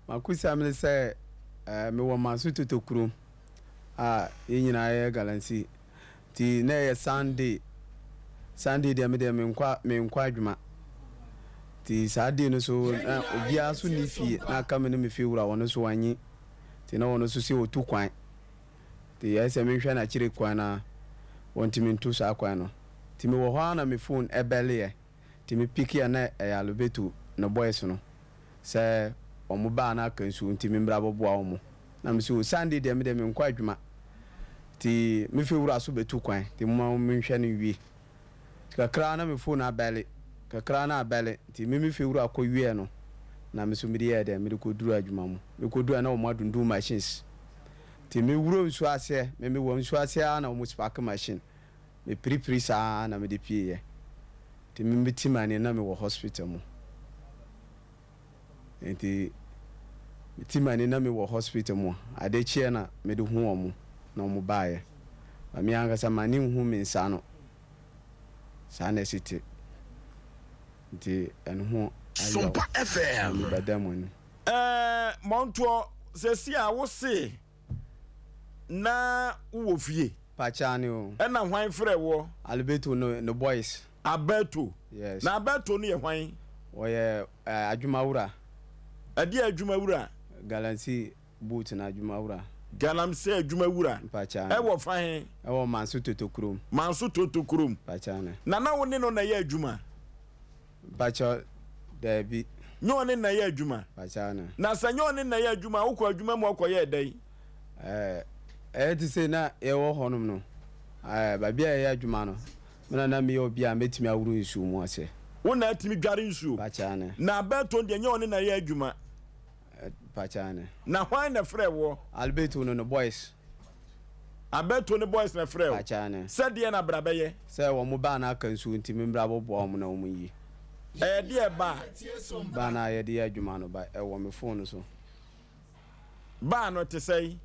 M'akosɛm ne sɛ mewɔ Manso Toto kurom a yɛn nyinaa yɛ galamsey nti na ɛyɛ Sunday, Sunday deɛ me deɛ menkɔ menkɔ adwuma nti saa day no so na obiara nso nni fie na aka me ne me fie wura ɔno nso wanyi nti na ɔno nso sɛ ɔtu kwan nti ɛyɛ sɛ menhwɛ n'akyire kwan na wɔntumi ntu saa kwan no nti mewɔ hɔ ara na me phone ɛbɛleɛ nti me picki a na ɛyɛ Alobɛto ne boys no. Sɛ wɔn baa na aka nsuo nti me mbra bɛboa wɔn. Na me se o Sunday deɛ me deɛ me nkɔ adwuma nti me fie wura so bɛtu kwan nti moma me nhwɛ no nwie. Nti kakra na me phone abɛle, kakra na abɛle nti me me fie wura kɔ wieɛ no na me so mede yɛɛ dɛn mede kɔ duru adwuma mu. Me kɔ duru a na wɔn adundum machines nti me wura nsuo aseɛ, me me wɔ nsuo aseɛ ara na wɔn spark machine. Me piripiri saa ara na mede pieeɛ. Nti me meti m'ani na mewɔ hospital mu. Nti meti m'ani na mewɔ hospital mu. Ade kyeɛ na mede hu wɔn na wɔn baeɛ. But me ankasa m'ani nhu me nsa ano. Saa na ɛsi te. Nti ɛno ho ayaw na mebɛda mo anim. Ɛɛ Mɔntoɔ, seesei a wo se na wowɔ fie? Pakyane o. Ɛna hwan frɛ woɔ? Alberto ne ne boys. Alberto? Yes. Na Alberto no yɛ hwan? Ɔyɛ eh, adwumawura. Ɛdeɛ adwumawura? Galamsey boot no adwumawura. Galamsey adwumawura? Pakyane. Ɛwɔ fa he? Ɛwɔ Manso Toto kurom. Manso Toto kurom. Pakyane. Na na wo ne no na ɛyɛ adwuma? Mpakyɛw, daabi. Nyɛ ɔne na ɛyɛ adwuma? Mpakyɛw no. Na sɛ nyɛ ɔne na ɛyɛ adwuma a, wokɔ adwuma mu ɔkɔyɛɛ dɛn? Ɛɛ, ɛyɛ te sɛ na yɛwɔ hɔnom no, ɛɛ, baabi a yɛyɛ adwuma no, me na na meyɛ obi a mɛtumi aworo nsuo mu ase. Wo na atumi dware nsuo? Mpakyɛw no. Na Alberto deɛ, nyɛ ɔne na ɛyɛ adwuma? Mpakyɛw no. Na hwan na ɛfrɛɛ woɔ? Alberto no ne boys. Abɛto ne boys na frɛ wo. Pakyɛ ane. Sɛ deɛ na bra bɛyɛ. Sɛ wɔn baa no aka nsuo nti me mbra bɔboa wɔn na wɔn nyi. Ɛyɛ deɛ baa. Baa no a yɛde yɛ adwuma no ba ɛwɔ me phone so. Baa no ɛte sɛn?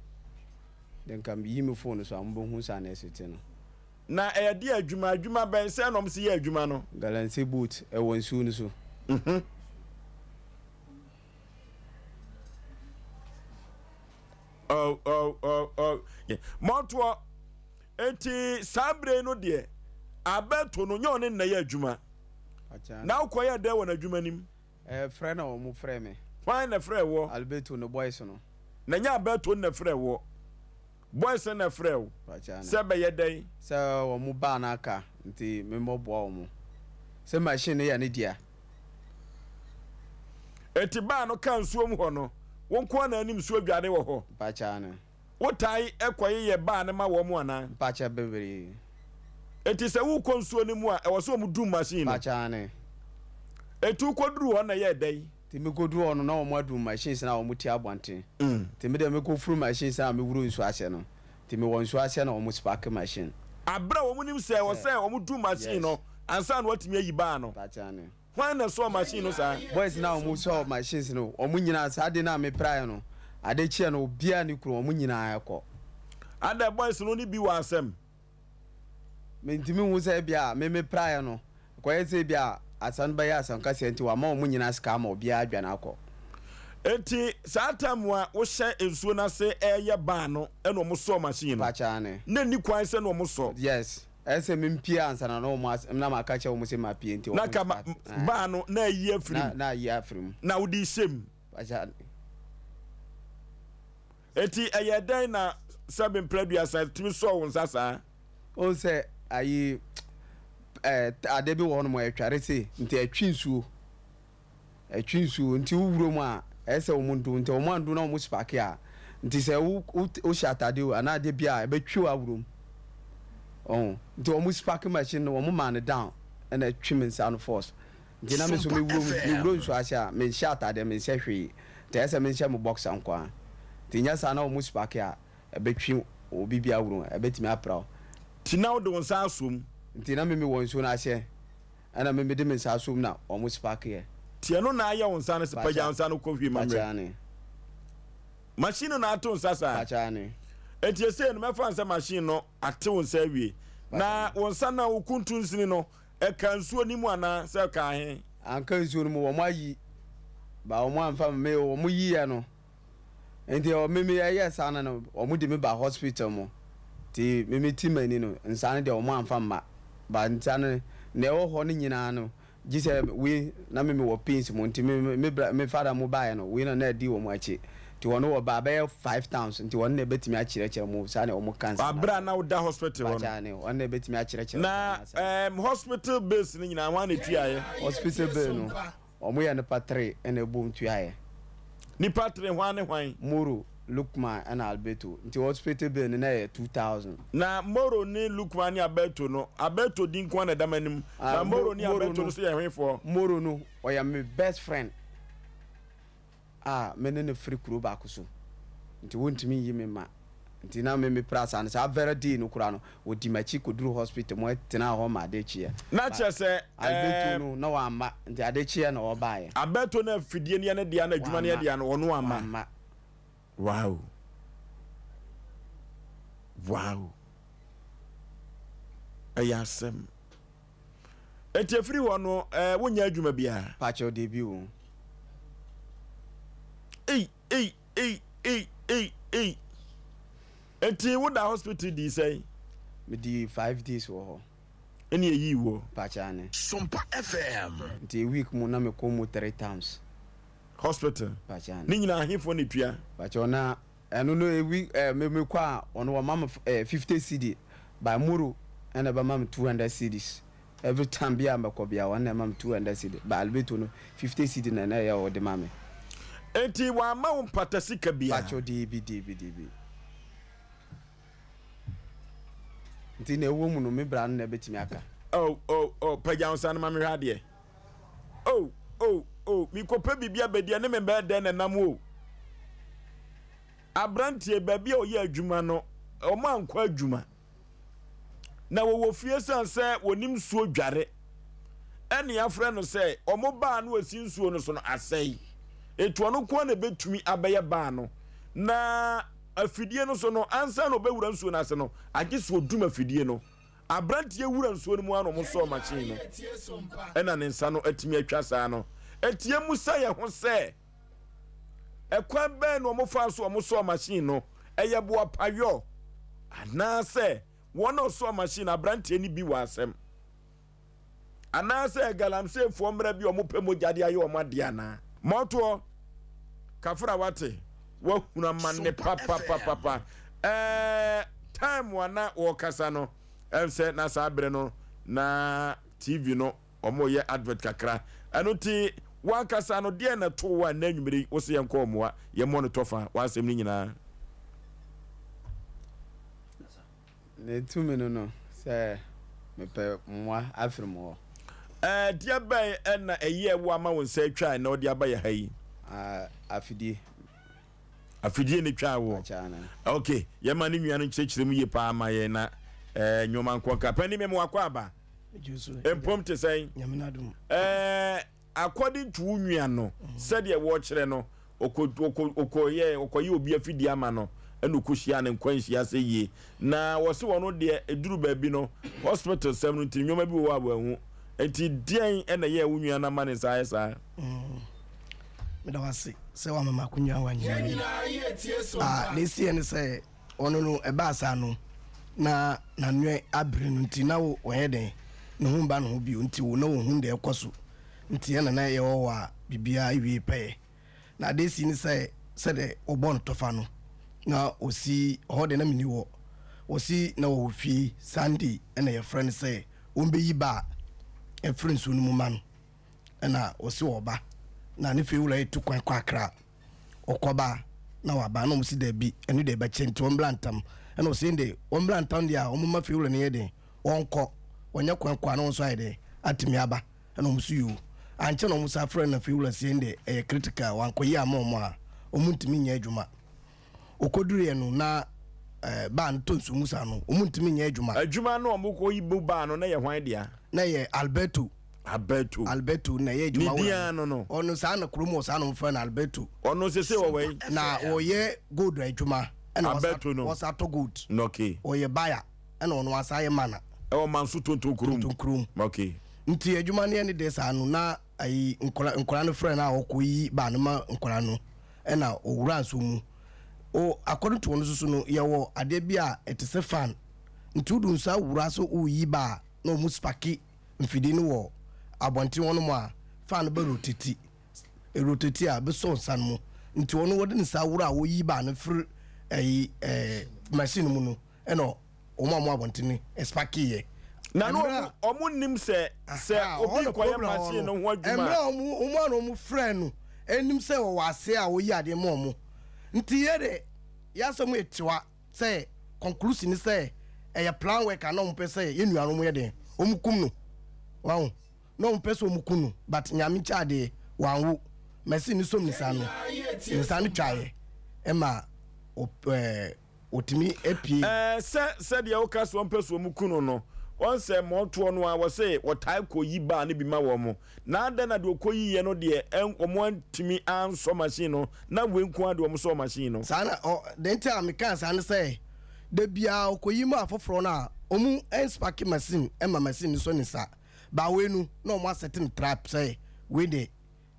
De nka me yi me phone so a mo bɛ hu saa na ɛsi te no. Na ɛyɛ deɛ adwuma? Adwuma bɛn? Sɛn na wɔn si yɛ adwuma no? Galamsey boat ɛwɔ nsuo no so. Mhm. Oh, oh, oh, oh. Mɔtoɔ. Enti saa bere no deɛ, Alberto no nyɛ ɔne nna yɛ adwuma. Na wokɔyɛ dɛn wɔ n'adwuma nim? Eh, frɛ na wɔn frɛ me. Hwan na frɛ wɔ? Alberto no boys no. Na nyɛ Alberto na frɛ wɔ. Boys no na frɛ wo. Sɛ bɛyɛ dɛn? Sɛ wɔn baa no aka nti memmɔboa wɔn. Sɛ machine no yɛ ne dea. Enti baa no kaa nsuom hɔ no, wo nko ara na anim nsuo dware wɔ hɔ? Mpakyɛ aane. Wotae kɔyeyɛ baa no ma wɔn anaa? Mpakyɛ bebree. Enti sɛ worekɔ nsuo no mu a, ɛwɔ sɛ wɔn dum machine no? Mpakyɛ aane. Enti wokɔduruu hɔ no na ɛyɛɛ dɛn? Nti mekoduruu hɔ no na wɔn adum machines no a wɔn te abɔnten. Nti me deɛ mekɔfuru machines no a meworo nsuo aseɛ no, nti mewɔ nsuo aseɛ na wɔn spark machine. Aberɛ a wɔn nim sɛ ɛwɔ sɛ wɔn dum machine Yes. no ansa na wɔatumi ayi baa no. Mpakyɛ aane. Hwan na ɛsɔɔ machine no saa? Boys no a wɔn sɔɔ machines no wɔn nyinaa saa ade no a me praeɛ no ade kyeɛ no obiara nni kuro wɔn nyinaa kɔ. Adɛn boys no ne bi wɔ asɛm? Mentumi nhu sɛ ebia me me praeɛ no ɛkɔyɛ sɛ ebia asɛm no bɛyɛ asɛm kɛseɛ nti wama wɔn nyinaa sika ama obiara adwane akɔ. Enti saa time a wohyɛ nsuo no ase reyɛ bar no na wɔn sɔɔ machine no? Mpakyɛ aane. Na ɛnni kwan sɛ na wɔn sɔ? Yes. Ɛyɛ sɛ mempue ansa na na wɔn as na maka akyerɛ wɔn sɛ mapue nti Na wɔn ka start ɛɛ. bar no na ayi afiri Na mu. na ayi afiri mu. Na wode rehyɛ mu. Mpakyɛ. Enti ɛyɛɛ dɛn na sɛbe mprɛ aduasa tumi sɔɔ wo nsa saa? Wohu sɛ ayi ɛɛ adeɛ bi wɔ hɔnom a ɛtware sei nti ɛtwe nsuo. Ɛtwe nsuo nti wo wura mu a ɛyɛ sɛ wɔn ndu nti wɔn andu na wɔn spark a nti sɛ wo wo wohyɛ atade o anaa adeɛ bi a ɛbɛtwi wo awura mu ɔho nti wɔn spark machine no wɔn maa no down ɛna ɛtwe me nsa no force nti na me nso me wura mu me wura nsuo ase a menhyɛ atadeɛ menhyɛ hwee nti ɛyɛ sɛ menhyɛ me boxer nko ara nti nyɛ saa na wɔn spark a ɛbɛtwi obi bi awura mu ɛbɛtumi apira wo. Nti na wode wo nsa asɔ mu. Nti na me mewɔ nsuo no aseɛ. Ɛna me mede me nsa asom na wɔn spark yɛ. Ti ɛno na ayɛ wo nsa no sɛ pagya wo nsa no kɔ hwie ma mmerɛ. Aane. Machine no na ato nsa saa. Pakyɛ aane. Enti esei no mɛfa no sɛ machine no ate wo nsa awie. Na wo nsa no a wo kuntunsini no ɛkaa nsuo no mu anaa sɛ ɛkaa he? Anka nsuo no mu, wɔn ayi. Ba wɔn amfa me wɔn yiiɛ no nti me me ɛyɛ saa no no wɔn de me ba hospital mu nti me me ti m'ani no nsa no deɛ wɔn amfa mma ba nsa no nea ɛwɔ hɔ no nyinaa no gye sɛ wei na me me wɔ pains mu nti me me bra me father mo baeɛ no wei na na ɛdi wɔn akyi nti wɔn wɔ ba bɛyɛ 5 towns nti wɔn na ɛbɛtumi akyerɛkyerɛ mu saa na wɔn ka nsa no Abere a na woda hospital hɔ no. Bakyɛ ne wɔn na ɛbɛtumi akyerɛkyerɛ Na hospital bills no nyinaa hwan na etuaeɛ? Hospital bill no wɔn yɛ nipa three ɛna ɛbom tuaeɛ. Nipa three hwan ne hwan? Moro, Lukman ɛna Alberto nti hospital bill no na ɛyɛ 2000. Na Moro ne Lukman ne Alberto no, Alberto din nko ara na ɛda m'anim. Na Moro ne Alberto no nso yɛ hefoɔ? Moro no ɔyɛ me best friend a me ne no firi kuro baako so nti wontumi nyi me mma nti na me mepira saa no saa very day no koraa no wɔdi m'akyi kɔduru hospital mu tenaa hɔ ma ade kyeɛ. Na kyerɛ sɛ Alberto no na wamma nti ade kyeɛ na ɔbaeɛ. Alberto no afidie no yɛ ne dea na adwuma no yɛ dea no ɔno wamma. Wamma. Wow. Wow. Ɛyɛ asɛm. Enti efiri hɔ no ɛɛ wonyɛ adwuma biara. Pakyɛw debi o. Ei ei ei ei ei ei. Enti woda hospital dii sɛn? Medii 5 days wɔ hɔ. Ɛne eyii woɔ? Pakyɛ ane. Sompa FM. Nti a week mu na mekɔ mu three times. Hospital. Pakyɛ ane. Ne nyinaa ahefoɔ na etua? Pakyɛw na ɛno no a week ɛɛ me mekɔ a ɔno wɔma me ɛɛ 50 cedi by moro ɛna ɛbɛma me 200 cedis every time bi a mɛkɔ bia ɔno na ɛma me 200 cedi but Alberto no 50 cedi na na ɛyɛ ɔde ma me. Enti wamma wo mpata sika biara? Pakyɛw deebi deebi deebi. Nti na ɛwɔ mu no me bra no na ɛbɛtumi aka. Oh oh oh pagya wo nsa no ma mehwɛ adeɛ. Oh oh oh mekɔpɛ biribi abɛdi ɛne me bɛyɛ dɛn na nam o. Aberanteɛ baabi a ɔyɛ adwuma no wɔn ankɔ adwuma na wɔwɔ fie sane sɛ wɔnim nsuo dware ɛne afrɛ no sɛ wɔn baa no asi nsuo no so no asɛe etu ɔno nko na ebetumi abɛyɛ baa no na afidie no so no ansa na ɔbɛwura nsuo no ase no agye so odum afidie no. Aberanteɛ wura nsuo no mu ara na wɔsɔɔ machine no ɛna ne nsa no atumi atwa saa no. Ɛti yɛmmisa yɛn ho sɛ, ɛkwan bɛn na wɔfaa so wɔsɔɔ machine no? Ɛyɛ boapayɔ anaasɛ wɔn a wɔsɔɔ machine no aberanteɛ no bi wɔ asɛm? Anaasɛ galamseyfoɔ mmara bi a wɔpɛ mogya de ayɛ wɔn adeɛ anaa? Mɔtoɔ, kafra wate, wahunu amanne papapapapa. Ɛɛ time a na wɔkasa no, ɛm sɛ na saa bere no na TV no wɔyɛ advert kakra. Ɛno nti wankasa no deɛ na ɛtoo wo a nnɛ anwummere yi wo se yɛnkɔ mmoa, yɛmmɔ no tɔfa, w'asɛm no nyinaa. Ne tumi no no sɛ mepɛ mmoa afiri mo hɔ. Ɛdeɛ bɛn na ɛyɛɛ wo ama wo nsa atwa a ɛnnɛ wode aba yɛ ha yi? Afidie. Afidie na etwaa woɔ? Ok, yɛma ne nua no nkyerɛkyerɛ mu yie paa ma yɛn na nneɛma nkɔ nka. Panin mema wakɔ aba. Mpom te sɛn? According to wo nua no, sɛdeɛ wɔkyerɛ no, ɔkɔyɛ ɔkɔyɛ obi afidie ama no ɛna ɔkɔhyia ne nkwanhyia sɛ yie na wɔse wɔn deɛ ɛduru baabi no hospital sɛm no nti nneɛma bi wɔ hɔ a wɔahu nti deɛn ɛna ɛyɛ wo nua no ama ne nsa ayɛ saa? Meda wo ase sɛ woama me akonya wɔ anwummerɛ yi. Ah, na ɛsiɛ ne sɛ ɔno no ɛbaa saa no na n'anoɛ abere no nti na wɔyɛ dɛn ne ho mba ne ho bio nti wo na wɔhu deɛ ɛkɔ so nti ɛna na yɛwɔ hɔ a biribiara ewie pɛyɛ na adeɛ si ne sɛ sɛdeɛ wɔbɔ no tɔfa no na ɔsi hɔ deɛ na menni hɔ wɔsi na wɔwɔ fie Sunday ɛna yɛfrɛ no sɛ wɔmbɛyi ba a ɛfiri nsuo no mu ma no ɛna ɔsi ɔba na ne fie wura etu kwan kɔ Accra ɔkɔba na waba na wɔn si dɛbi ɛno deɛ ɛbɛkyɛ nti wɔn bla ntam ɛna ɔsi ɛnde wɔn bla ntam deɛ a wɔn ma fie wura no yɛ den wɔn kɔ wɔnyɛ kwan kɔ a na wɔn nso ayɛ den atumi aba ɛna wɔn si yoo ankyɛ na wɔn sa afrɛ na fie wura si ɛnde ɛyɛ critical wɔn akɔ yi ama wɔn a wɔn ntumi nyɛ adwuma okoduruiɛ no na ɛɛ baa no tɔ nsuo mu saa no wɔn ntumi nyɛ adwuma. Adwuma no a wɔn kɔ yi bu baa no na yɛ hwan dea? Na yɛ Alberto. Alberto. Alberto na ɛyɛ adwuma wura. Ne din ara no no. Ɔno saa na kurom wɔ saa na wɔfrɛ no Alberto. Ɔno sese wɔ wɛn? Na ɔyɛ gold adwuma. Ɛna Alberto no. Wɔsa tɔ gold. Okay. Ɔyɛ buyer ɛna ɔno asa yɛ mana. Ɛwɔ Manso Tonton kurom. Tonton kurom. Okay. Nti adwuma no yɛ ne de saa no na. ayi nkɔla nkɔla no frɛ no a ɔkɔ yi baa no ma nkɔla no ɛna owura nsuo mu. O according to ɔno nso so no yɛwɔ adeɛ bi a ɛte sɛ fan nti wode nsa wura so woyi baa na ɔmo spaki mfidie no wɔ abɔnten hɔ nom a fan no bɛ rotate rotate a bɛsɔ nsa no mu nti ɔno wɔde ne nsa wura a wɔyi baa no firi ɛyi ɛɛ machine mu no ɛna wɔn a wɔn abɔnten no spaki yɛ. Na no ɔmo ɔmo nim sɛ sɛ obi kɔyɛ machine no ho adwuma. Mmerɛ a wɔn wɔn a na wɔn frɛ no anim sɛ wɔwɔ ase a wɔyi adeɛ ma wɔn nti yɛ de yɛ asɛm yɛ tiwa sɛ conclusion ne sɛ ɛyɛ plan work a na wɔn pɛ sɛ yɛ nua no wɔn yɛ den wɔn kum no wɔn na wɔn pɛ sɛ wɔn ku no but nyame kyɛ adeɛ wɔn mɛsi ne som ne sa no ne sa no twaeɛ ɛma ɛɛ. Ɔtumi pue. Ɛɛ, sɛ sɛdeɛ woka sɛ wɔmpɛ sɛ wɔku no no, wɔn sɛ mmɔtoɔ no ara, wɔse wɔtae kɔyi baa no bi ma wɔn. Na adɛn na deɛ ɔkɔyiiɛ no deɛ ɛn, wɔn antumi ansɔ machine no, na wei nko ara deɛ wɔsɔɔ machine no? Saa na ɔ, deɛ nti a mekaa saa ne sɛ, da biara ɔkɔyi ma afoforɔ no a, wɔn nspake machine ma machine no sɔ ne nsa. But wei no, na wɔn asɛte no trap sɛ wei deɛ,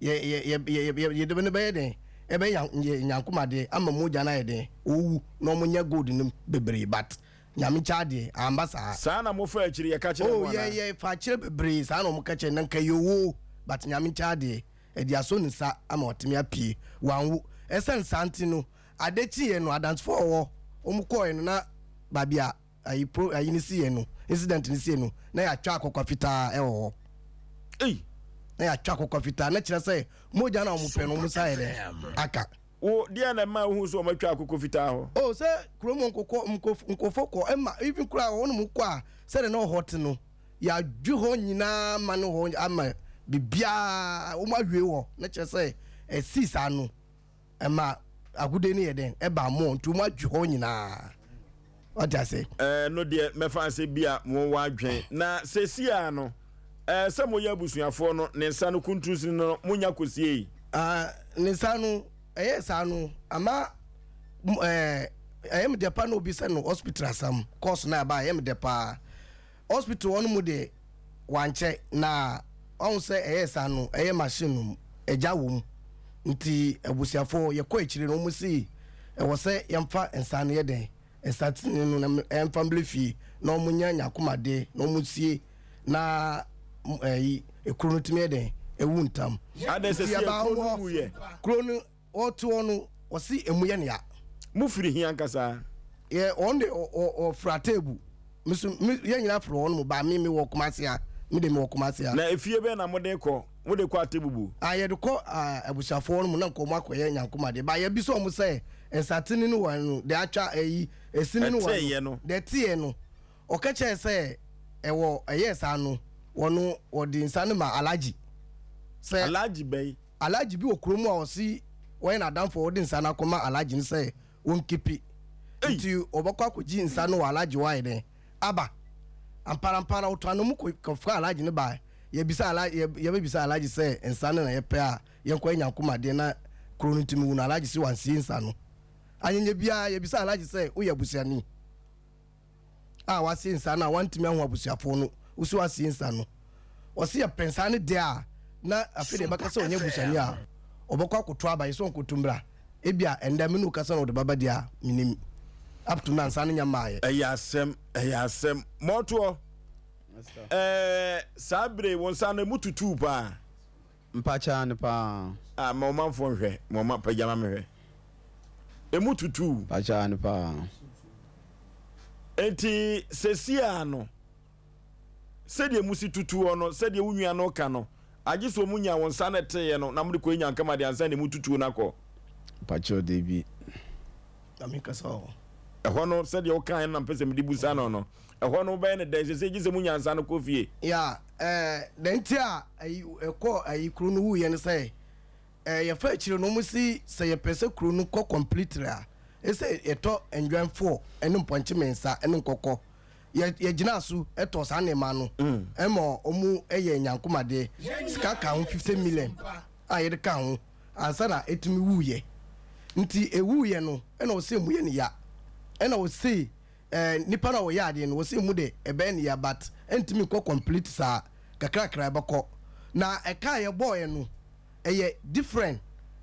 yɛ yɛ yɛ yɛ yɛ yɛde no bɛyɛ dɛn ɛbɛyɛ yɛ nyankomadeɛ ama mogya no ayɛ dɛn ɔwu na wɔn nyɛ gold no bebree but nyame kyɛ adeɛ amba saa. Saa na mo fa akyiri yɛ ka kyerɛ oh mo yɛ anaa? yɛ fa akyerɛ bebree saa na wɔn ka kyerɛ na nka yɛ owuo but nyame kyɛ adeɛ ɛde asɔ ne nsa ama watumi apue wanwu ɛsɛn saa nti no ade kyeeɛ no adansefoɔ wɔ hɔ wɔn kɔɔɛ no na baabi a ayi pro ayi ne siiɛ no incident ne siiɛ no na yɛatwa akɔkɔ fitaa ɛwɔ hɔ. Ei. Na yɛatwa akɔkɔ fitaa na kyerɛ sɛ mogya na wɔn pɛ no wɔn nsa yɛ dɛ aka. Wo deɛ na ɛma wohu sɛ wɔatwa akokɔ fitaa hɔ. Oh sɛ kurom nkokɔ nkof nkofo kɔ ɛma even koraa wɔn mu kɔ a sɛdeɛ na ɔhɔ te no yɛadwe hɔ nyinaa ma no hɔ ama biribiara wɔn awie hɔ na kyerɛ sɛ ɛsii saa no. Ɛma agode no yɛ dɛn? Ɛba more nti wɔn adwe hɔ nyinaa. Wate ase? Ɛɛ no deɛ mɛfa ase bi a mo wɔ adwen. Na seesei ara no, ɛɛ sɛ moyɛ abusuafoɔ no, ne nsa no kuntunsini no monya kɔsiei? Ah, ne nsa no, ɛyɛɛ saa no, ama ɛɛ ɛyɛ me dɛ paa na obi sɛ no hospital asɛm, course no a ɛbaa ɛyɛ me dɛ paa. Hospital hɔ no mu deɛ wankyɛ na wahu sɛ ɛyɛɛ saa no ɛyɛ machine no mu ɛgya wɔ mu nti abusuafoɔ yɛkɔ akyire no wɔn si ɛwɔ sɛ yɛmfa nsa no yɛ dɛn nsa tene no na ɛmfa mbrɛ fie na wɔn nya nyakomadeɛ na wɔn sie na ɛyi ekuro no tumi yɛ dɛn ewu ntam. Adɛn sɛ Nti sɛ yɛbaa ekuro no hɔ wuyɛ? kuro no Ɔte hɔ no, ɔse emu yɛ no ya. Mo firi he ankasa? Yɛ wɔn de ɔfiri Atebu. Me so me yɛn nyinaa firi hɔ nom ba me me wɔ Kumasi ha. Me de me wɔ Kumasi ha. Na efie bɛn na mo de kɔ? Mo de kɔ Atebubu? Ah yɛde kɔ ah abusuafoɔ hɔ nom na nka wɔn akɔyɛ nyankomadeɛ. Ba yɛbisa wɔn sɛ nsatene no wɔ no deɛ atwa ɛyi esini no wɔ no deɛ ɛteeɛ no. Ɔka kyerɛɛ sɛ ɛwɔ ɛyɛɛ saa no wɔn wɔde nsa no ma Alhaji sɛ. Alhaji bɛn? Alhaji bi wɔ kurom a ɔse ɔyɛ n'adamfo a ɔde nsa no akɔma Alhaji no sɛ ɔnkepi. Nti ɔbɛkɔ akɔgye nsa no wɔ Alhaji hɔ ayɛ dɛn aba. Amparampara ɔtɔ ano mu kɔfrɛ Alhaji no bae. Yɛbisa Alhaji, yɛbɛbisa Alhaji sɛ nsa no na yɛpɛ a yɛnkɔyɛ nyankomadeɛ na kuro no ntumi wu no, Alhaji se wansie nsa no. Anyanya biara yɛbisa Alhaji sɛ woyɛ abusuani? a wasie nsa no a wantumi ahu abusuafoɔ no, wosi wasie nsa no. Ɔsi yɛpɛ nsa no deɛ a, na afei deɛ ɛbɛka sɛ ɔnyɛ abusuani a, ɔbɛkɔ akoto aba, yɛ sɛ ɔnkoto mmra. Ebia ɛndɛ me ne wo kasa na ɔde bɛba deɛ a, menim. Up to now nsa no nya mmaeɛ. Ɛyɛ asɛm, ɛyɛ asɛm. Mɔtoɔ, ɛɛ saa bere wo nsa no emu tutuu paa. Mpakyɛ aane paa. Ah ma ɔmanfoɔ nhwɛ, ma ɔma pagya ma mehwɛ. Emu tutuu. Mpakyɛ aane paa. Enti sesia no, sɛdeɛ musi tutuɔ no, sɛdeɛ wo nua no ka no, agye sɛ ɔmu nya wo nsa na ɛteeɛ no na mode kɔyɛ nyankama deɛ ansa na emu tutuo no akɔ. Mpakyɛ dabi. Na me kasa ɔ. Ɛhɔ no, sɛdeɛ wokaeɛ no na mpɛ sɛ mede busa no no, ɛhɔ no wobɛyɛ no dɛn? Sɛsɛ gye sɛ munya nsa no kɔ fie. Yeah, eh, deɛ nti a ayi ɛkɔ ayi kuro no wuiɛ no sɛ eh, yɛfa akyire no wɔn si sɛ yɛpɛ sɛ kuro no kɔ completely a ɛsɛ yɛtɔ ndwanfoɔ ɛne mpɔnkye mmiɛnsa ɛne nkɔkɔ yɛ yɛgyina so ɛtɔ saa nneɛma no ɛma wɔn ɛyɛ nyankomadeɛ sika ka ho 50 million a yɛde ka ho ansa na ɛtumi wuiɛ nti ɛwuiɛ no ɛna ɔsɛ mu yɛ ne ya ɛna ɔsɛ eh, nipa no a ɔyɛ adeɛ no wɔsɛ mu de ɛbɛyɛ ne ya but ɛntumi nkɔ complete saa kakrakra ɛbɛkɔ. Na ɛka a yɛbɔɔɛ no ɛyɛ different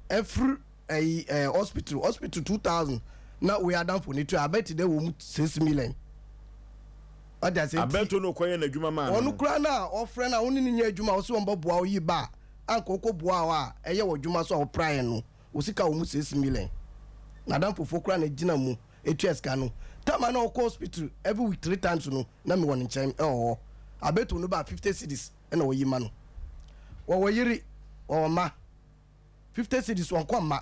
ɛfiri ɛyi ɛɛ hospital hospital 2000 na wei adamfo ne tua abɛte dɛ wɔ mu 6 million. Wate ase nti. Abɛto no kɔyɛ n'adwuma maa no Ɔno no. koraa no a ɔfrɛ no a wo ne no nyɛ adwuma a ɔse wɔn bɛboa wo yi ba a anka ɔkɔ boaa wo a ɛyɛ wɔ dwuma so a wopraeɛ no wo sika wɔ mu 6 million. N'adamfofoɔ koraa na ɛgyina mu ɛtua sika no. Time a na ɔkɔ hospital every week 3 times no na mewɔ ne nkyɛn ɛwɔ hɔ. Abɛto no ba a 50 cedis na wɔyi ma no. Wɔwɔ yere, wɔwɔ mma. 50 cedis wɔnkɔ mma.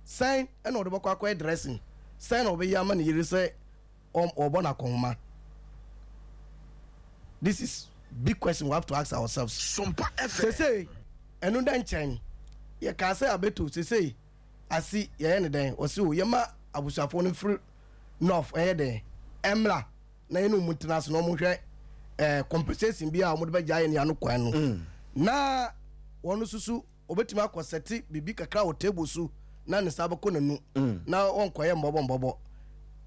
Sɛn na ɔde bɛkɔ akɔyɛ dressing? Sɛn na ɔbɛyi ama ne yere sɛ ɔrebɔ no akɔnhoma? This is big question we have to ask ourselves. Sesei, ɛno da nkyɛn, yɛkaa sɛ abeto sesei asi yɛyɛ ne dɛn? Ɔse o yɛma abusuafoɔ no mfiri north ɛyɛ dɛn ɛmmra. na yɛne wɔn ntena ase na wɔn hwɛ compensation bi a wɔn de bɛgya yɛn ano kwan no mm. Na wɔn nso so wɔbɛtumi akɔ sɛte biribi kakra wɔ table so na ne nsa bɛkɔ n'anu mm. Na wɔnkɔyɛ mbɔbɔ mbɔbɔ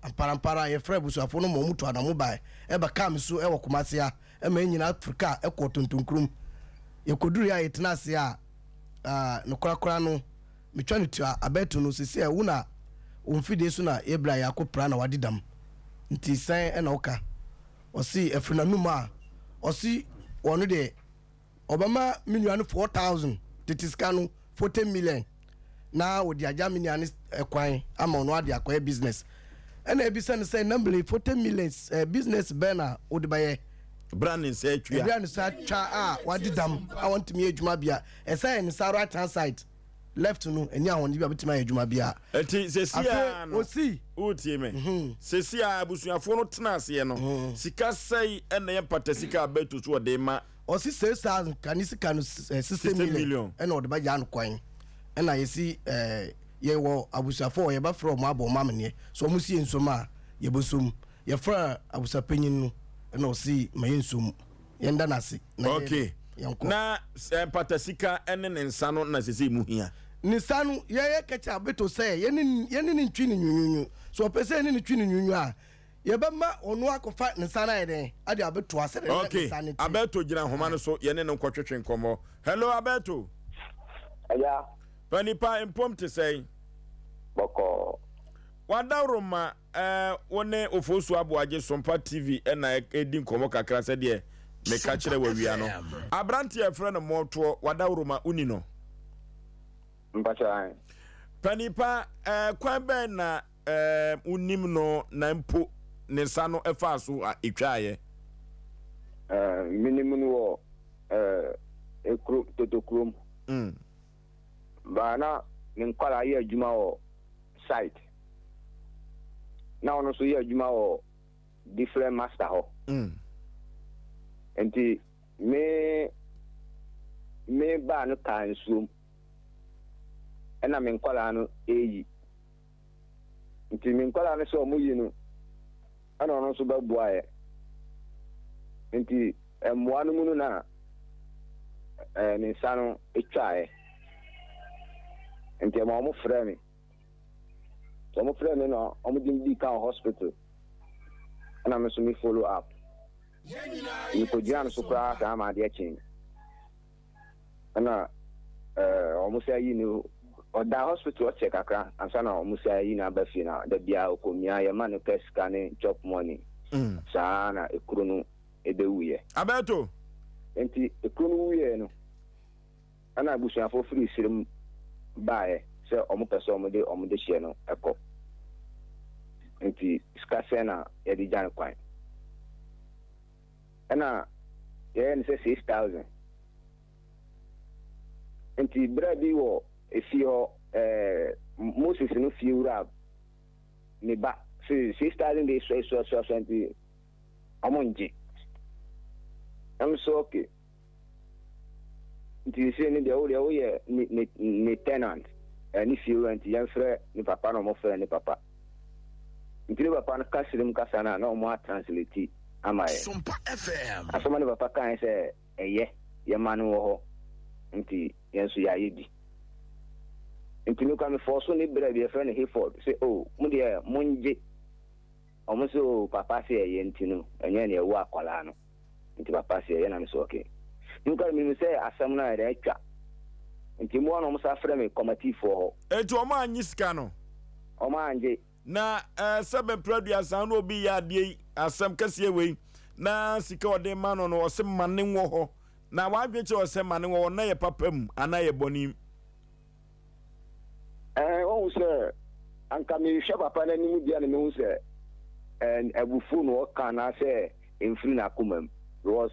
amparampara. Yɛfrɛ abusuafoɔ no ma wɔn tu anamo bae ɛba kaa mi so ɛwɔ Kumase a ɛma yɛn nyinaa firi kaa ɛkɔ tontonkurom. Yɛkɔduru yɛ a yɛtena ase a nokorakora no Metwa no tua abɛto no sesei wo na wo mfidie so na yɛbrɛ a yɛakɔ pra na wadi dam nti sɛn na woka? Ɔse ɛfiri n'anum a ɔse ɔno deɛ ɔbɛma me nua no 4000 tete sika no 40 million na ɔde agya me nua no kwan ama ɔno ade akɔyɛ business. Ɛna ebisa no sɛ namble 40 million eh, business bɛn na wode bɛyɛ? Bra ne nsa atwa. Ebia ne nsa atwa a wadi dam a wɔntumi yɛ adwuma bia ɛsɛ yɛ ne nsa right hand side left no ɛni ahoɔden bi a obetumi ayɛ adwuma bia. Eti sɛsi a no osi wotie me mhm. Sɛsi a abusuafoɔ no tena aseɛ no mhm. Sika sɛi ɛna yɛ mpata sika a bɛto so ɔde ma. Ɔsi 6,000 ka ne sika no eh, 60 million ɛna ɔde bɛgya no kwan ɛna yɛsi ɛɛ eh, yɛwɔ abusuafoɔ yɛbɛfrɛ wɔn abɔ wɔn amaneɛ so wɔn si yɛn nsom a yɛbɛsom. Yɛfrɛɛ abusuapanyin no na ɔse ma yɛnsuo mu, yɛnda no ase na Okay. yɛnkɔ. Na sɛ mpata sika ne ne nsa no na sesei mu hia. Ne nsa no, yɛyɛ kɛkyɛ abeto sɛ yɛne yɛne no ntwi no nwunwunwu. Sɛ ɔpɛ sɛ yɛne no twi no nwunwunwu a, yɛbɛma ɔno akɔfa ne nsa no ayɛ dɛn? Ade abɛtoa sɛdeɛ na ne Okay. nsa no te. Aberto gyina nhoma no so, yɛne no nkɔtwetwe nkɔmmɔ. Hello, Aberto. Agya. Panipa, mpom te sɛn? Bɔkɔɔ. W'adaworoma Eh, wo ne Ofosu Aboagye Sompa TV na ɛredi nkɔmmɔ kakra sɛdeɛ meka kyerɛ wɔ awia no. Aberanteɛ a yɛfrɛ no Mɔtoɔ, w'adaworoma, woni no? Mpakyɛ ahe? Panipa, eh, kwan bɛn na eh, wonim no na mpo ne nsa no ɛfaa so a ɛtwaeɛ? Eh, menim no wɔ eh, ekuro, Totokurom. Mm. Baa na ne nkwadaa yɛ adwuma wɔ site na ɔno nso yɛ adwuma wɔ different master hɔ. Mm. Nti me me baa no kaa nsuom ɛna me nkwadaa no ɛyi. Nti me nkwadaa no sɛ ɔmo yi no ɛna ɔno nso bɛboaeɛ. Nti mmoa no mu no na ɛɛ ne nsa no twaeɛ. Nti ɛma ɔmo frɛ me. Nti ɔmo frɛ me na ɔmo de me dii kan wɔ hospital. Ɛna me nso me follow up. Mekɔgyina no so koraa saa ma adeɛ kyee. Ɛna ɛɛ ɔmo sɛ ayi no ɔda hospital ɔkyɛ kakra ansa na ɔmo sɛ ayi no aba fie na da biara ɔkɔmia yɛma no pɛ sika ne chop money. Mm. Saa na ekuro no ebewuiɛ. Aberto. Nti ekuro no wuiɛ no ɛna abusuafoɔ firi serem baeɛ sɛ ɔmo pɛ sɛ ɔmo de ɔmo dehyeɛ no kɔ. Nti sika sɛn na yɛde gya no kwan? Ɛna yɛyɛ no sɛ 6,000. Nti berɛ bi wɔ efie hɔ ɛɛ Moses no fie wura ne ba se 6,000 de suasuasuasua nti ɔmo ngye. Ɛm so okay. Nti sesei no deɛ wo deɛ woyɛ ne ne ne tenant ɛɛ ne fie wura nti yɛnfrɛ ne papa na ɔmo frɛ ne papa. Nti ne papa no ka sirim kasa no a na ɔmo atranslate ama yɛn. Asɛm a ne papa kae sɛ ɛyɛ yɛma no wɔ hɔ nti yɛn nso yɛayɛ bi. Nti me koraa me fɔɔso ne bra bi yɛfrɛ no Hayford sɛ oh mo deɛ mongye. Ɔmo se oh papa se ɛyɛ nti no ɛnyɛ nea ɛwɔ akwadaa no. Nti papa se ɛyɛ na me se okay. Nokware menim sɛ asɛm no ayɛ dɛn atwa. Nti mmoa na wɔsan frɛ me kɔmatifoɔ hɔ. Enti wɔn annye sika no? Wɔn angye. Na ɛɛ sɛ bɛpere aduasa na obi yɛ adeɛ yi, asɛm kɛseɛ wei, na sika a ɔde ma no no, ɔse ma ne nwɔ hɔ. Na w'adwene kyerɛ wo sɛ ma ne nwɔ hɔ, na ɛyɛ papa mu anaa ɛyɛ bɔne mu? Ɛɛ, wohu sɛ anka mehwɛ papa no anim deɛ na mehu sɛ ɛɛ abufuo na ɔka anaasɛ ɛmfiri n'akoma mu because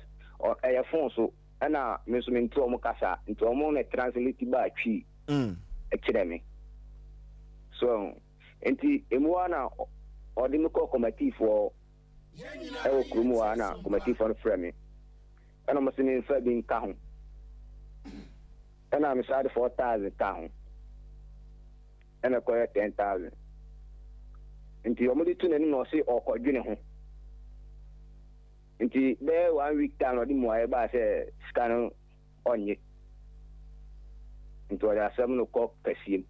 ɛyɛ phone so ɛna me nso mente wɔn kasa nti wɔn na translate baa Twi kyerɛ me so ɛho nti emu hɔ na ɔde me kɔ kɔmatifoɔ ɛwɔ kurom hɔ a na kɔmatifoɔ no frɛ me ɛna wɔn se memfa bi nka ho. Ɛna me san de 4000 ka ho ɛna ɛkɔyɛ 10000 nti wɔn de to n'anim na ɔse ɔkɔdwene ho nti bɛyɛ one week time na ɔde mmuaeɛ baa sɛ sika no ɔnnye nti ɔde asɛm no kɔ kɛseɛ mu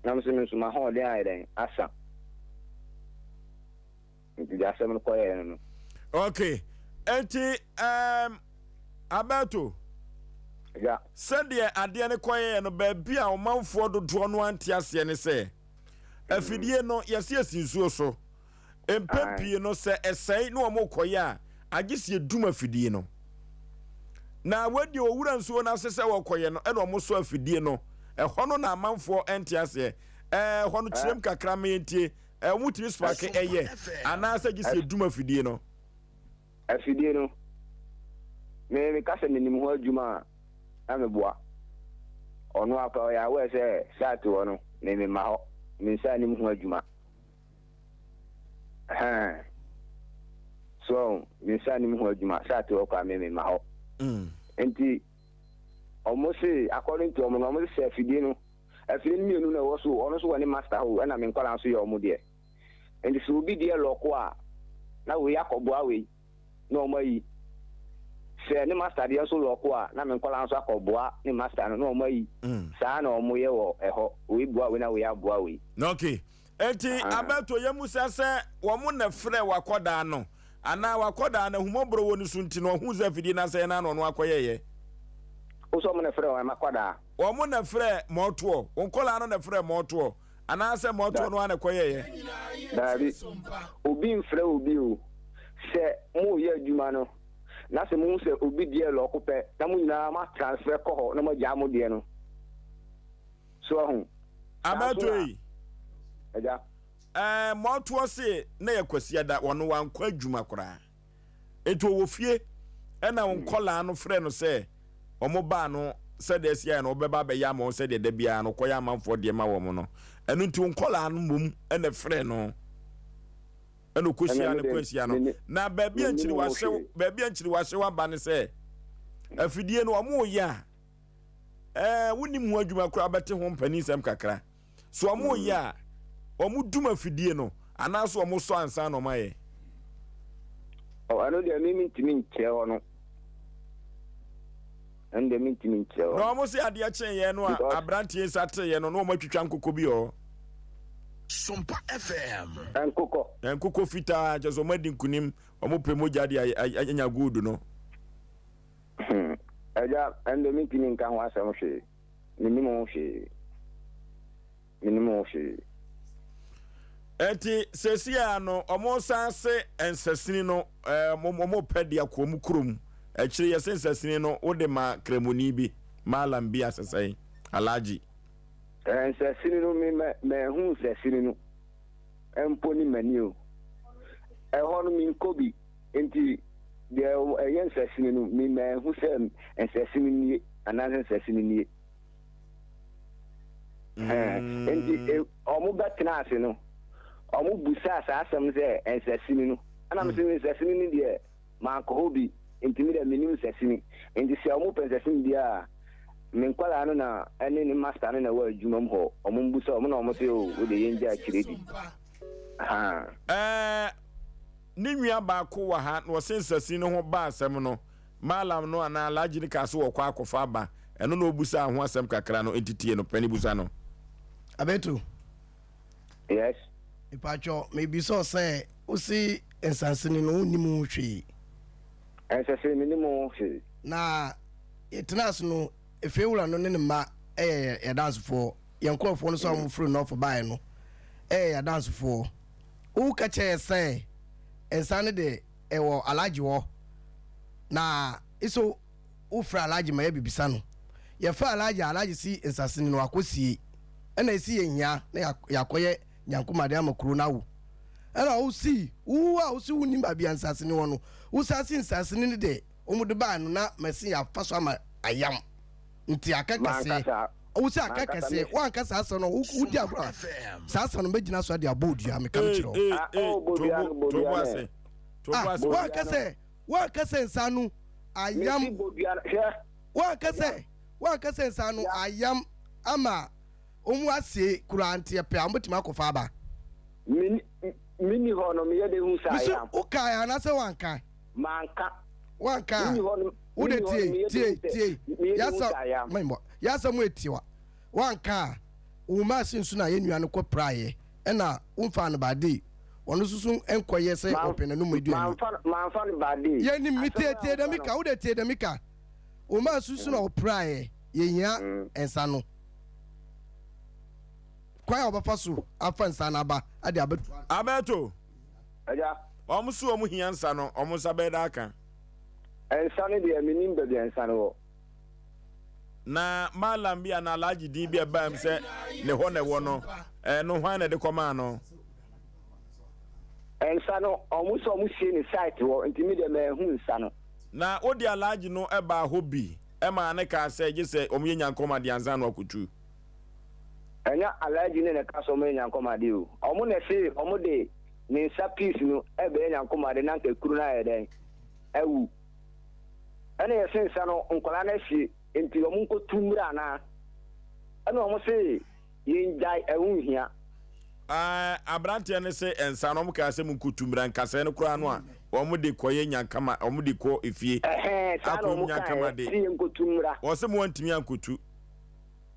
na me nso me nso m'ahoɔden ayɛ dɛn asa. Nti deɛ asɛm no kɔyɛɛ no no. Ok, enti um, Alberto. Yeah. Sɛdeɛ adeɛ no kɔyɛɛ no, baabi a ɔmanfoɔ dodoɔ no ante aseɛ ne sɛ, afidie no yɛse asi nsuo so. Mpɛn pii no sɛ ɛsɛe na wɔn rekɔyɛ a, agye sɛ yɛdum afidie no. Na wei deɛ ɔwura nsuo no ase sɛ wɔkɔyɛ no ɛna wɔn sɔ afidie no. Ɛhɔ no na amanfoɔ nte aseɛ. Ɛɛ hɔ no kyerɛm kakra ma yɛntie. Ɛ wɔn tumi sparke ɛyɛ anaasɛ gye sɛ yɛdum afidie no? Afidie no, me meka sɛ menim ho adwuma a, na meboa. Ɔno ara koraa ɔyɛ aware sɛ site hɔ no, me memma hɔ, me nsa nnim ho adwuma. Ɛhɛn. So ɔho, me nsa nnim ho adwuma, site hɔ koraa me memma hɔ. Nti, wɔn se, according to wɔn no, wɔn se sɛ afidie no, Afie no mienu na ɛwɔ so o, ɔno nso wɔ ne master hɔ o, ɛna me nkwadaa nso yɛ wɔn deɛ. Nti sɛ obi deɛ lɔko a, na wei akɔboa wei na wɔn ayi. Sɛ ne master deɛ nso lɔko a, na me nkwadaa nso akɔboa ne master no na wɔn ayi. Saa na wɔyɛ wɔ ɛhɔ, wei boa wei na wei aboa wei. Okay. Enti Alberto yɛmmisa sɛ wɔn na frɛɛ w'akɔdaa no anaa w'akɔdaa no ahummɔborɔ wɔ ne so nti na ɔhuu sɛ afidie no asɛe no ara na ɔno akɔyɛeɛ? Wo sɛ wɔn na frɛɛ wɔn m'akɔdaa? Wɔn na frɛɛ mɔɔtoɔ, wo nkɔlaa no na frɛɛ mɔɔtoɔ anaasɛ mɔɔtoɔ no ara na ɛkɔyɛeɛ? Daabi, obi mfrɛ obi o. Sɛ moreyɛ adwuma no na sɛ mohu sɛ obi deɛ lɔɔko pɛ na mo nyinaa moatransfer kɔ hɔ na moagyaa mo deɛ no. So ahu? Saa nso Abɛɛto na, ei. Agya. Ɛɛ, mɔɔtoɔ se na yɛ Kwasiada, ɔno wankɔ adwuma koraa. Enti ɔwɔ fie, ɛna wo nkɔlaa no frɛ no sɛ wɔn baa no sɛdeɛ ɛsi ayɛ no ɔbɛba abɛyɛ ama wɔn sɛdeɛ da biara no ɔkɔyɛ amanfoɔ deɛ ma wɔn no. Ɛno nti wo nkɔlaa no mmom ɛna ɛfrɛ no ɛna ɔkɔhyia no kwanhyia no. Na baabi a nkyiriwahyew baabi a nkyiriwahyew aba ne sɛ afidie no wɔn reyɛ a ɛɛ wonim ho adwuma koraa bɛte ho mpaninsɛm kakra. So wɔn reyɛ a, wɔn dum afidie no anaa so wɔn sɔ ansa na wɔn ayɛ? Oh, ɛno deɛ me mentumi nkyerɛ hɔ no. Ɛno deɛ mentumi nkyerɛ hɔ. Na wɔn se adeɛ kyeeɛ no a aberanteɛ nsa teeɛ no na wɔn atwitwa nkokɔ bi wɔ hɔ. Sompa FM. Nkokɔ. Nkokɔ fitaa kyerɛ sɛ wɔn adi nkunim, wɔn pɛ mogya de anya gold no. Hmm, agya, ɛno deɛ mentumi nka ho asɛm hwee. Mennim ho hwee. Mennim ho hwee. Enti seesei ara no, wɔsan se nsasini no, wɔpɛ de akɔ wɔn kurom. Akyire yɛse nsasini no, wode ma Kramoni bi, Mallam bi asesɛe, Alhaji. Nsasini no, me manhu nsasini no mpo ne m'ani o. Ɛhɔ no menkɔ bi, enti deɛ ɛyɛ nsasini no, me manhu sɛ nsasini nie. anaasɛ nsase no nie. Mm. Nti wɔn bɛtena ase no, wɔn busaa saa asɛm sɛ nsasini no. Ɛna mm. mesɛ nsasini no deɛ mankɔ hɔ bi, nti mi deɛ menim nsasini. Nti sɛ wɔn pɛ nsasini deɛ a, me nkwadaa no na ɛne ne master no na ɛwɔ adwuma mu hɔ. Wɔn mbusa wɔn na wɔn sɛ o, wo deɛ yɛn gya akyire di. Ɛɛ ne nua baako wɔ ha na ɔsɛ nsasini no ho ba asɛm no. Mallam no anaa Alhaji no kaa sɛ wɔkɔ akɔfa aba, ɛno na ɔbusaa ho asɛm kakra no, enti tie no, pɛne busa no. Abeto. Yes. Mepatwɔ, mebisa wo sɛ, wose nsansini no wonnim ho hwee? Ɛnsɛ sɛ mennim ho hwee. Na yɛtenaa ase no, efiewura no ne ne mma yɛ yɛn adansefoɔ. Yɛn nkurɔfoɔ no nso a wɔfiri Nɔf baeɛ no yɛ yɛn adansefoɔ. Woka kyerɛɛ yɛn sɛ nsa no deɛ, ɛwɔ Alhaji hɔ, na nso wofrɛ Alhaji ma yɛbɛbisa no. Yɛfrɛɛ Alhaji a, Alhaji se nsasene no wakɔsie. Ɛna ɛsi yɛn hia na yɛakɔyɛ nyankomade ama kuro no awo. Ɛna wosi, wo a wosi wonim baabi a nsasene wɔ no, wosan se nsasene no deɛ wɔde baeɛ no na masi afa so ama ayam. Nti aka kɛseɛ. Wosi aka kɛseɛ. Woanka saa asɛm no, wodi agorɔ a, saa asɛm no mɛgyina so de abɔ odua, meka mekyerɛ wo. Ah, woanka sɛ, woanka sɛ nsa no ayam. Woanka sɛ, woanka sɛ nsa no ayam ama wɔn asie koraa nti ɛpɛ a wɔbɛtumi akɔfa aba. Menni hɔ no, meyɛ dɛ hu sɛ ayam. Mese wokae anaasɛ woanka? Manka. Woanka a, wode tie, tie, tie. Yasa, memmɔ. Yasa mu etiwa. Woanka a, wo machine so na yɛn nua no kɔ praeɛ, ɛna womfaa no baadee. Ɔno nso so nkɔyɛ sɛ ɔpɛ n'anum aduane. Mamfa no baadee. Yɛnim, me tie, tie dɛ meka, wode tie dɛ meka. Wo machine so na ɔpraeɛ, yɛhia nsa no. Kwan a wɔbɛfa so afa nsa no aba de abɛto ano. Abɛto. Agya. Wɔn so wɔn hia nsa no, wɔn nsa bɛyɛ dɛ aka. Nsa no deɛ, mennim baabi a nsa no wɔ. Na Mallam bi anaa Alhaji din bi a ɛbaa mu sɛ ne hɔ na ɛwɔ no, ɛno hwan na ɛde kɔmaa no? Nsa no, wɔn sɛ wɔn sie ne site hɔ, nti me deɛ manhu nsa no. Na wode Alhaji no baa hɔ bi maa no kaa sɛ gye sɛ wɔyɛ nyankɔm adeɛ ansa na wakɔtu? Ɛnyɛ Alhaji no na ɛka sɛ wɔyɛ nyankɔm adeɛ o, wɔn na ɛse wɔn de ne nsa piece no ɛbɛyɛ nyankɔm ade na anka kuro no ayɛ dɛn? Awu. Ɛna yɛse nsa no nkwadaa no asie nti wɔn nkɔtu mmra anaa? Ɛna wɔn se yɛngyae ɛho nhia. Ɛɛ abranteɛ no se nsa no wɔn kaa sɛ monkotu mmra nkasɛɛ no koraa no a wɔn de kɔyɛ nyankama wɔn de kɔ efie Ɛhɛn saa na akɔyɛ wɔn nyankama kaeɛ de se yɛnkɔtu mmra. Wɔse mo antumi ankotu.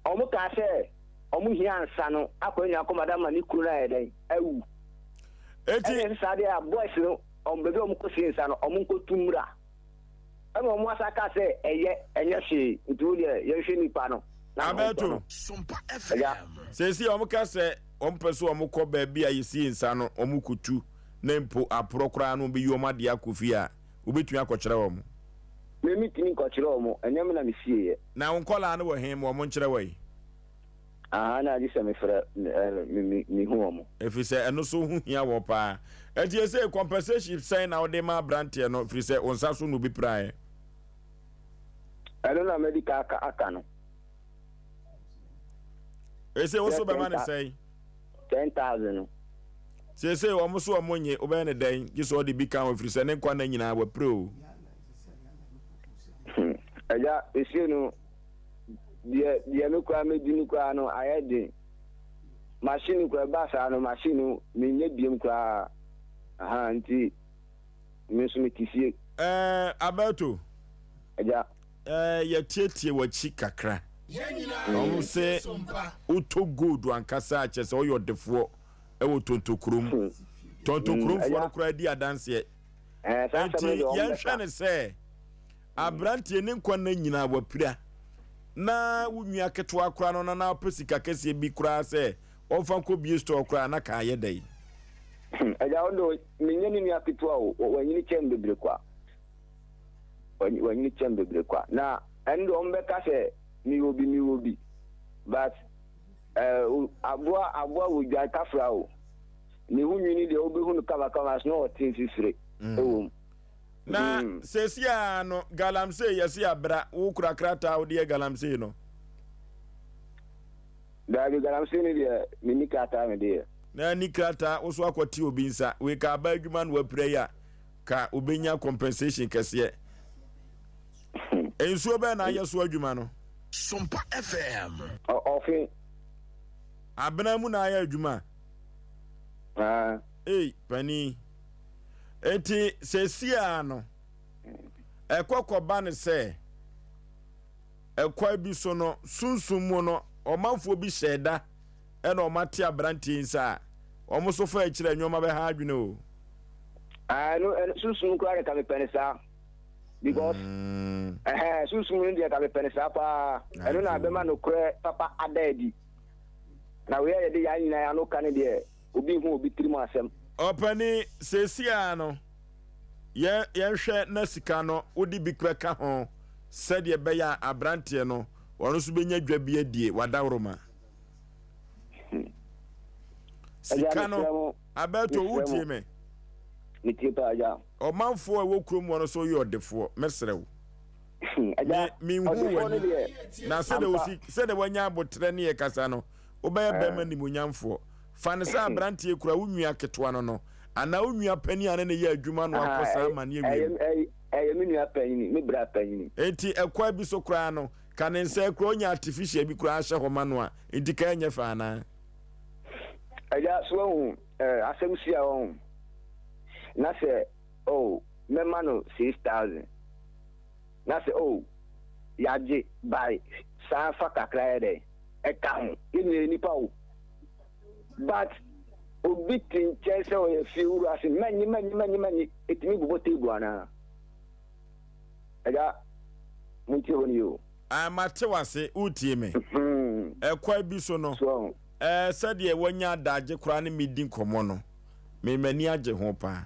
Wɔn kaa sɛ wɔn hia nsa no akɔyɛ nyankoma de ama ne kuro no ayɛ dɛn? Awu. Eti. Ɛna ɛsɛ saa deɛ a boys no wɔn baabi a wɔn kɔ sie nsa no wɔn nkɔ tu mmra. Ɛna wɔn asa kaa sɛ ɛyɛ ɛnyɛ hwee nti wo deɛ yɛnhwɛ nipa no na ne ho ntɔ Abɛɛto. no. Agya. Seesei wɔn ka sɛ wɔn pɛ sɛ wɔn kɔ baabi a yɛsie nsa no wɔn kɔ tu na mpo aporɔ koraa no wɔn bɛyi wɔn adeɛ akɔ fie a wobɛtumi akɔkyerɛ wɔn? Me mentumi nkɔkyerɛ wɔn ɛnyɛ me na mesieɛ. Na wo nkɔlaa no wɔ he ma wɔn nkyerɛ wo yi? Ahaa na gye sɛ mefrɛ me mehu wɔn. Ɛfiri sɛ ɛno nso ho hia wɔ paa. Ɛnti ɛsei compensation sɛn na wode ma abranteɛ no ɛfiri sɛ wo nsa so na obi piraeɛ? Ɛno na madi ka aka aka no. Ɛsei wo so bɛma no sɛn? 10,000 no. Seesei wɔn so wɔn nye wobɛyɛ no dɛn gye sɛ ɔde bi ka ho ɛfiri sɛ ne nkwa nna nyinaa wapire o. Agya, ɛsei no deɛ deɛ me koraa mɛdi no koraa no ayɛ den. Machine koraa ɛba saa no machine no menyɛ biom koraa ahaa nti me nso mete fie. Ɛɛ Alberto. Agya. Ɛɛ yɛtietie w'akyi kakra. Wɔn se wotɔ gold ankasa a kyerɛ sɛ woyɛ ɔdefoɔ ɛwɔ Tontokurom. Tontokuromfoɔ no koraa di adanseɛ. Enti yɛnhwɛ no sɛ. Aberanteɛ ne nkwa nna nyinaa wapira na wo nua ketewa koraa no na na ɔpɛ sika kɛseɛ bi koraa sɛ ɔmfa nkɔ bie store koraa na ka ayɛ dɛn? Agya wo de menyɛ ne nua ketewa o, wanyini kyɛn bebree kwa. Wanyini kyɛn bebree kwa. Na ɛno de wɔn bɛka sɛ mewɔ bi mewɔ bi but eh, aboa aboa wɔ dwan kafra o. Ne ho nwini deɛ wobɛhu no kamakama so na ɔte mfifire ɛwɔ mu. Na seesei ara no, galamsey yɛse abra, wo kura krataa a wode yɛ galamsey no? Daabi, galamsey no deɛ menni krataa a mede yɛ. Na nni krataa, wo so akɔte obi nsa, wei ka aba adwuma na wapira yi a, ka obenya compensation kɛseɛ. Nsuo bɛn na ayɛ so adwuma no? Sompa FM. Ɔfe. Abena mu na ayɛ adwuma? Haa. Ei, panin. Enti seesei ara no, ɛkɔ kɔba no sɛ ɛkwan bi so no, sunsum mu no, ɔmanfoɔ bi hyɛɛ da ɛna wɔn ate aberanteɛ yi nsa a, wɔn nso fa akyire a nneɛma bɛha adwene o. Ɛno, ɛno sunsum koraa de ka mepɛ no saa. Because ɛhɛn sunsum no deɛ ka mepɛ no saa paa. Ɛno na bɛma nokorɛ papa ada adi. Na wei a yɛde yɛn nyinaa yɛn ano ka no deɛ, obi nhu obi tirim asɛm. Ɔpanin, seesei ara no, yɛ yɛnhwɛ na sika no wode bi bɛka ho sɛdeɛ ɛbɛyɛ a aberanteɛ no ɔno nso bɛnya dwa bi adie, wadaworoma. Sika no, Alberto, wotie me? Metie paa, agya. Ɔmanfoɔ a ɛwɔ kurom hɔ no so yɛ ɔdefoɔ, mɛsrɛ wo. Me, menhuu w'ani. Na sɛdeɛ wosi, sɛdeɛ wanya aboterɛ ne yɛ kasa no, wobɛyɛ bɛrima nimuonyamfoɔ. Fa no sɛ aberanteɛ kura wo nua ketewa no no, anaa wo nua panin a ne ne yɛ adwuma no akɔ saa amanneɛ wei mu. Ɛyɛ me nua panyini, me bra panyini. Enti ɛkwan bi so koraa no, ka ne nsa kura, onya artificial bi koraa hyɛ hɔ ma no a, enti ka ɛnyɛ fɛ anaa? Agya, so wahu, eh, asɛm si a wahu. Na sɛ, oh, mɛma no 6,000. Na sɛ, oh, yɛagye, by, san fa kakra yɛ dɛn, ɛka ho. Yɛn nyinaa yɛ nnipa o. But, obi te nkyɛn sɛ ɔyɛ fie wura se, mɛnye, mɛnye, mɛnye, mɛnye, ɛtumi bobɔ table anaa? Agya, montie hɔ no yie o. Ah, mate wo ase, woretie me? Ɛkwan bi so no, ɛɛ, sɛdeɛ woanya adagye koraa ne me di nkɔmmɔ no, me m'ani agye ho paa.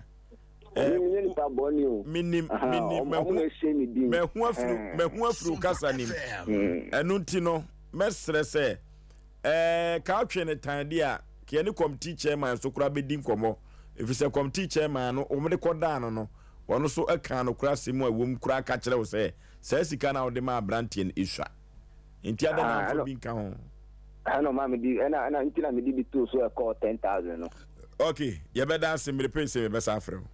Ɛɛ, menyɛ nipa bɔne o. Menim, menim, mahu, mahu afiri, mahu afiri wo kasa nim. Ɛno nti no, mɛsrɛ sɛ, ɛɛ, ka wotwe ne tan deɛ a, ka yɛne committee chairman so koraa bɛdi nkɔmmɔ. Ɛfiri sɛ committee chairman no, wɔde kɔdaa no no, ɔno nso kaa nokorɛ asɛm a ɛwɔ mu koraa ka kyerɛ wo sɛ, Saa sika no a wode maa aberanteɛ no esua. Nti adɛn na womfa bi nka ho? Ɛna ɔma mede ɛna ɛna nti na mede bi too so ɛkɔɔ 10,000 no. Ok, yɛbɛda ase, mmerɛ pɛ sɛ mebɛsa afrɛ wo.